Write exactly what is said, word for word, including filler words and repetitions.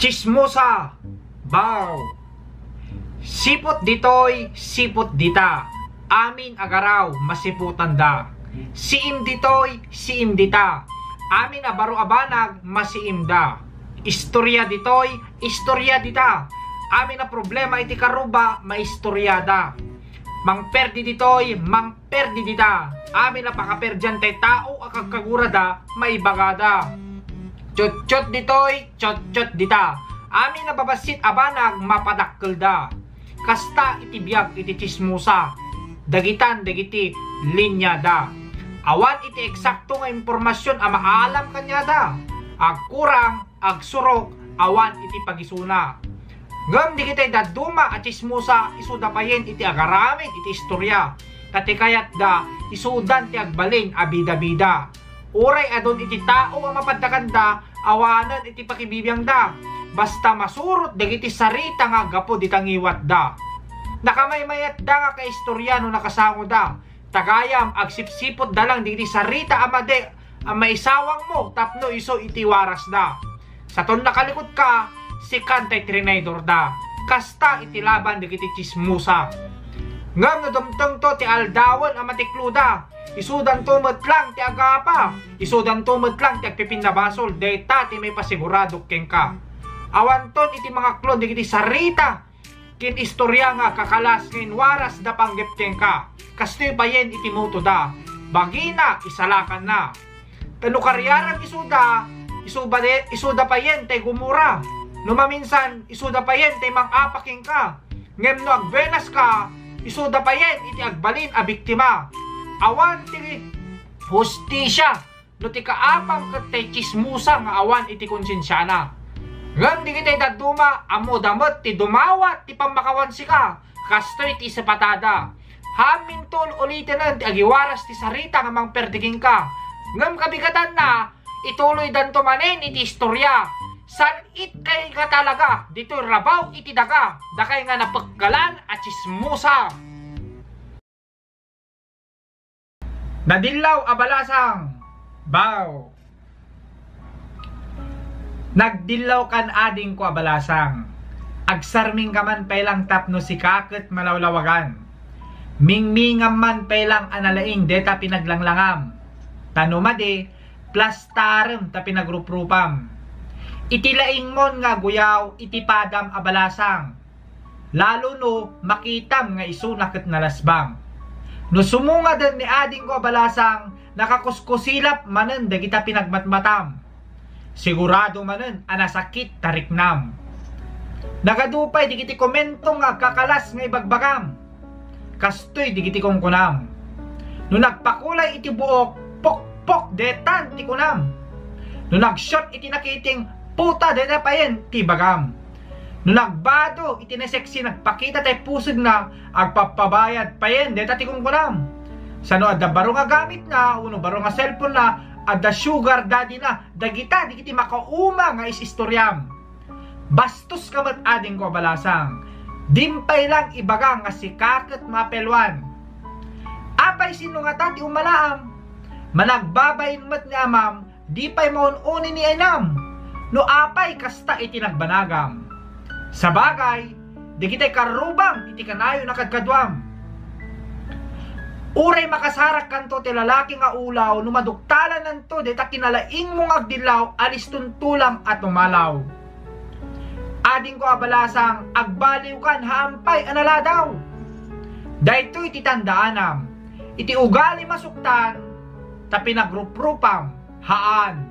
Chismosa! Baw! Siput ditoy, siput dita. Amin a garaw, masiputanda. Siim ditoy, siim dita. Amin a baro a banag, masiimda. Istorya ditoy, istorya dita. Amin a problema iti karuba, maistoryada. Mangperdi ditoy, mangperdi dita. Amin a pakaperdian tay tao a kagkagurada, maibagada. Chotchot ditoy, chotchot dita. Amin a babassit a banag, mapadakkelda. Kasta iti biag iti chismosa. Dagitan dagiti linyada. Awan iti eksakto nga impormasion a maalam kaniada. Agkurang, agsurok, awan iti pagisuna. Ngem digitay dadduma a chismosa, isuda payen iti agaramid iti istorya. Ta ti kayatda, isudan ti agbalin a bida-bida. Uray adun iti tao a mapaddakanda, awanen iti pakibibiangda. Basta masurot dagiti sarita nga aggapu dita ngiwatda. Nakamaymayatda nga kaistorya no nakasangoda. Tagayam, agsipsiputda lang dagiti sarita a madi a maisawangmo tapno isu iti warasda. Saton nakalikutka, sikan tay trinaydorda. Kasta iti laban dagiti chismosa. Ngem no dumtengto ti aldawen a matikloda, isudanto met lang ti agapa, isudanto met lang ti agpipinnabasol, dayta ti maipasigurado kenka. Awanton iti mangaklon dagiti sarita ken istorya nga agkakalas nga inwarasda panggep kenka. Kastoy payen iti motoda, bagina, isalakanna. Ta no kariaram isuda, isu bade-, isuda payen tay gumura. No maminsan, isuda payen tay mang-apa kenka. Ngem no agbuenaska, isuda payen iti agbalin a biktima. Awan ti hustisia no ti kaapam ket tay chismosa nga awan iti konsensiana. Ngem digitay dadduma, ammoda met ti dumawat ti pammakawan sika, kastoy ti isapatada. Haminto ul-ulitenen ti agiwaras ti sarita nga mangperdi kenka. Ngem kabigatanna, ituloydanto manen iti istorya. San-itkay nga talaga ditoy rabaw iti daga, dakay nga napekkalan a chismosa. Nadillaw a balasang. Baw. Nagdillawkan, adingko a balasang. Agsarmingka man pay lang tapno sika ket malawlawagan. Mingmingam man pay lang a nalaing deta pinaglanglangam. Ta no madi, plastarem ta pinagruprupam. Iti laingmon nga aguyaw iti padam a balasang. Lalo no makitam nga isuna ket nalasbang. No sumungaden ni adingko a balasang, nakakuskusilap manen dagita pinagmatmatam. Sigurado manen a nasakit ta riknam. Nagadu pay dagiti komento nga agkakalas nga ibagbagam. Kastoy dagiti kunkunam. No nagpakulay iti buok, pokpok detan ti kunam. No nag-short iti nakiting, puta deta payen ti bagam. No nagbado iti naseksi, nagpakita tay pusegna, agpappabayad payen deta ti kunkunam. Sano adda baro nga gamitna, wenno baro nga cellphone-na, adda sugar daddy-na, dagita dagiti makauma nga is-istoriam. Bastoska met, adingko a balasang. Dim pay lang ibaga nga sika ket mapeluan. Apay, sino ngata ti umalaam? Managbabain met ni amam, di pay maun-uni ni inam. No apay kasta iti nagbanagam? Sabagay, dagitay karrubam iti kanayon a kadkaduam. Uray makasarakkanto ti lalaki nga ulaw no maduktalananto dayta kinalaingmo nga agdillaw, alistonto lang a tumalaw. Adingko a balasang, agbaliwkan haan pay a naladaw. Daytoy ti tandaanam, iti ugalim a suktan, ta pinagruprupam haan.